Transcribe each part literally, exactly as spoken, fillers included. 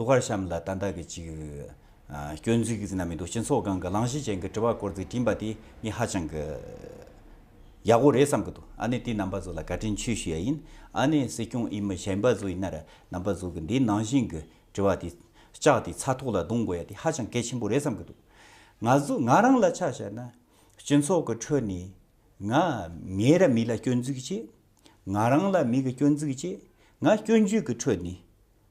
ལོ་ཀར་ཤམ་ལ་ད་ལྟ་གི་ཅིག་ཨ་སྐྱོན་འཛུགས་ཟེར་ན་མི་འདུག་སྤྱི་ཚོགས་སྒང་གི་གླེང་གཞི་ཅན་གྱི་དྲི་བ་སྐོར་ཟིག་དྲིས་པ་དེ་ངས་ཧ་ཅང་གི་ཡག་པོ་རེད་བསམ་གི་འདུག་ཨ་ནི་དེ་རྣམ་པ་ཚོ་ལ་བཀའ་དྲིན་ཆེ་ཞུ་ཡ་ཡིན། ཨ་ནི་སྲིད་སྐྱོང་འོས་མི་གཞན་པ་ཚོ་ཡིན་ན་ར་རྣམ་པ་ཚོ་གི་འདི་ནང་བཞིན་གྱི་དྲི་བ་དེ་ལྕགས་དེ་ཚ་ཐོག་ལ་རྡུང་དགོས་ཡ་དེ་ཧ་ཅང་གལ་ཆེན་པོ་རེད་བསམ་གི་འདུག་ང་ཚོ་ང་རང་ལ་ཆ་བཞག་ན་སྤྱི་ཚོགས་ཀྱི་ཁྲོད་ནས་ང་མེད་ར་མི་ལ་སྐྱོན་འཛུགས་བྱེད། ང་རང་ལ་མི་གི་སྐྱོན་འཛུགས་བྱེད། ང་སྐྱོན་བརྗོད་ཀྱི་ཁྲོད་ནས་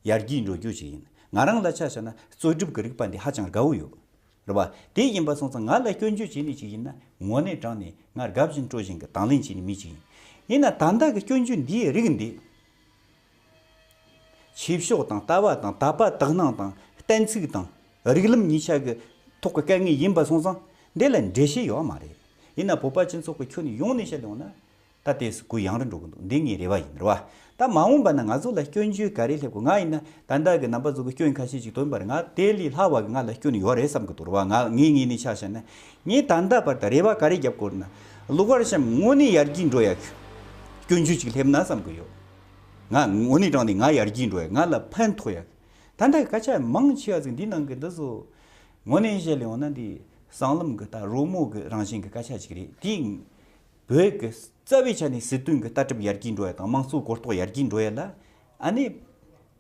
ཡར་རྒྱས་འགྲོ་རྒྱུ་ཅིག་ཡིན། ང་རང་ལ་ཆ་བཞག་ན་རྩོད་སྒྲུབ་ཀྱི་རིག་པ་འདི་ཧ་ཅང་དགའ་བོ་ཡོད། རེད་བ། དེ་ཡིན་པ་སོང་ཙང་ང་ལ་སྐྱོན་བརྗོད་བྱེད་ནི་ཅིག་ཡིན་ན་དངོས་གནས་དྲང་ནས་ང་དགའ་བཞིན་སྤྲོ་བཞིན་གྱི་དང་ལེན་བྱེད་ནི་མི་ཅིག་ཡིན། ཡིན་ན་ད་ལྟ་གི་སྐྱོན་བརྗོད་འདིའི་རིགས་འདི། ཆོས་ཕྱོགས་དང་ལྟ་བ་དང་དད་པ་དག་སྣང་དང་གཏན་ཚིགས་དང་རིགས་ལམ་གཉིས་ཆ་གི་ཐོག་གི་དཀའ་ངལ་ཡིན་པ་སོང་ཙང་འདི་ལ་འགྲེལ་བཤད་ཡོད་མ་རེད། ཡིན་ན་བོད་པ་སྤྱི་ཚོགས་ཀྱི་ཁྱོན་ནས་ཡོངས་ནས་བཤད་ཡོང་ན་ད་ལྟའི་སུ་གུ་ཡང་རུ་འགྲོ་གི་འདུག་འདི་ངའི་རེ་བ་ཡིན་རེད་བ། ད་མ་འོངས་པ་ན་ང་ཚོ་ལ་སྐྱོན་བརྗོད་ག་རེ་སླེབས་དགོས། ང་ཡིན་ན་ད་ལྟ་གི་རྣམ་པ་ཚོ་གི་སྐྱོན་ཁ་ཤས་ཅིག་བཏོན་པར་ང་དེ་ལས་ལྷག་པ་གི་ང་ལ་སྐྱོན་ཡོད་རེད་བསམ་གི་འདུག་རེད་བ། ང་ངའི་ངོས་ནས་ཆ་བཞག་ན་ངས་ད་ལྟ་བར་དུ་རེ་བ་ག་རེ་བརྒྱབ་དགོས་ན་ལོ་ཀར་ཤམ་དངོས་གནས་ཡར་རྒྱས་འགྲོ་ཡ་གི་སྐྱོན་བརྗོད་ཅིག་སླེབས་ན་བསམ་གི་ཡོད། ང་དངོས་གནས་དྲང་ནས་ང་ཡར་རྒྱས་འགྲོ་ཡ། ང་ལ་ཕན་ཐོགས་ཡ། ད་ལྟ་སྐད་ཆ་མང་ཆེ་བ་ཟིག་འདི་ནང་གི་འདི་ཚོ་དངོས་གནས་བཤད་ལེ་འོང་ན་འདི་སྲང་ལམ་གི་ད་རོལ་མོ་གི་རང་བཞིན་གི་སྐད་ཆ་ཅིག་རེད། དེ་བོད་གི་རྩ་བའི་ཆ་ནས་སྲིད་དོན་གི་ལྟ་གྲུབ་ཡར་རྒྱས་འགྲོ་ཡ་དང་དམངས་གཙོ་གོ་རྟོགས་ཡར་རྒྱས་འགྲོ་ཡ་ལ་ཨ་ནི་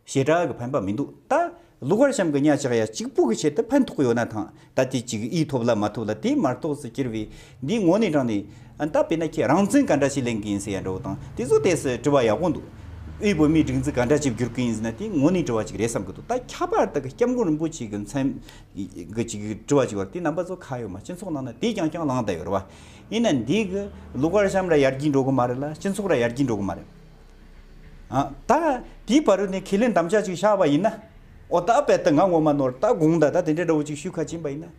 ཞེ་དྲག་གི་ཕན་པ་མི་འདུག་ད་ལོ་ཀར་ཤམ་གི་ཉ་ཆག་ཡ་གཅིག་པུ་གི་ཆེད་དུ་ཕན་ཐོགས་ཡོད་ན་ཐང་། ད་དེ་གཅིག་ཨི་ཐོབ་ལ་མ་ཐོབ་ལ་དེ་མ་གཏོགས་སུ་གྱུར་བའི་འདི་དངོས་གནས་དྲང་ནས་ཨ་ད་དཔེར་ན་ཁྱེད་རང་བཙན་ག་འདྲ་ཞིག་ལེན་གི་ཡིན་ཟེར་ཡ་འདྲ་བོ་དང་དེ་ཚོ་ཏོག་ཙམ་དྲི་བ་ཡག་པོ་འདུག་དབུས་བོད་མིའི་སྒྲིག་འཛུགས་ག་འདྲ་ཞིག་བསྒྱུར་གི་ཡིན་ཟེར་ན་དེ་དངོས་གནས་དྲི་བ་ཅིག་རེད་བསམ་གི་འདུག་ད་ཁྱད་པར་དུ་གི་སྐྱབས་མགོན་རིན་པོ་ཆེ་གི་མཚན་གི་ཅིག་དྲི་བ་ཅིག་བར་དེ་རྣམ་པ་ཚོ་ཁ་ཡོད་མ། སྤྱི་ཚོགས་ནང་ན་དེ་རྐྱང་རྐྱང་ལངས་བསྡད་ཡོད་རེད་བ། ཡིན་ན་འདི་གི་ལོ་ཀར་ཤམ་ར་ཡར་རྒྱས་འགྲོ་གི་མ་རེད་ལ་སྤྱི་ཚོགས་ར་ཡར་རྒྱས་འགྲོ་གི་མ་རེད། ཨ་ད་དེའི་བར་དུ་ནས་ཁས་ལེན་དམ་བཅའ་ཅིག་བཞག་པ་ཡིན་ན། ཨོ་ད་དཔེ་ད་ང་ངོ་མ་ནོར་ད་དགོངས་ད་ད་དེ་འདྲའི་འདྲ་བོ་ཅིག་ཞུ་ཁ་ཕྱིན་པ་ཡིན་ན།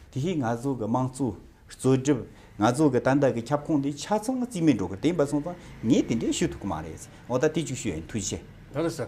དེ་ཧི་ང་ཚོ་གི་དམངས་གཙོ་རྩོད་སྒྲུབ་ང་ཚོ་གི་ད་ལྟ་གི་ཁྱབ་ཁོངས་དེ་ཆ་ཚང་རྩིས་མེད་འགྲོ་གི། དེ་ཡིན་པ་སོང་ཙང་ངས་དེ་འདྲའི་ཞུ་ཐུབ་གི་མ་རེད། ཨོ་ད་དེ་ཅིག་ཞུ་ཡ་ཡིན། ཐུགས་རྗེ་ཆེ། ད་ལ་ས།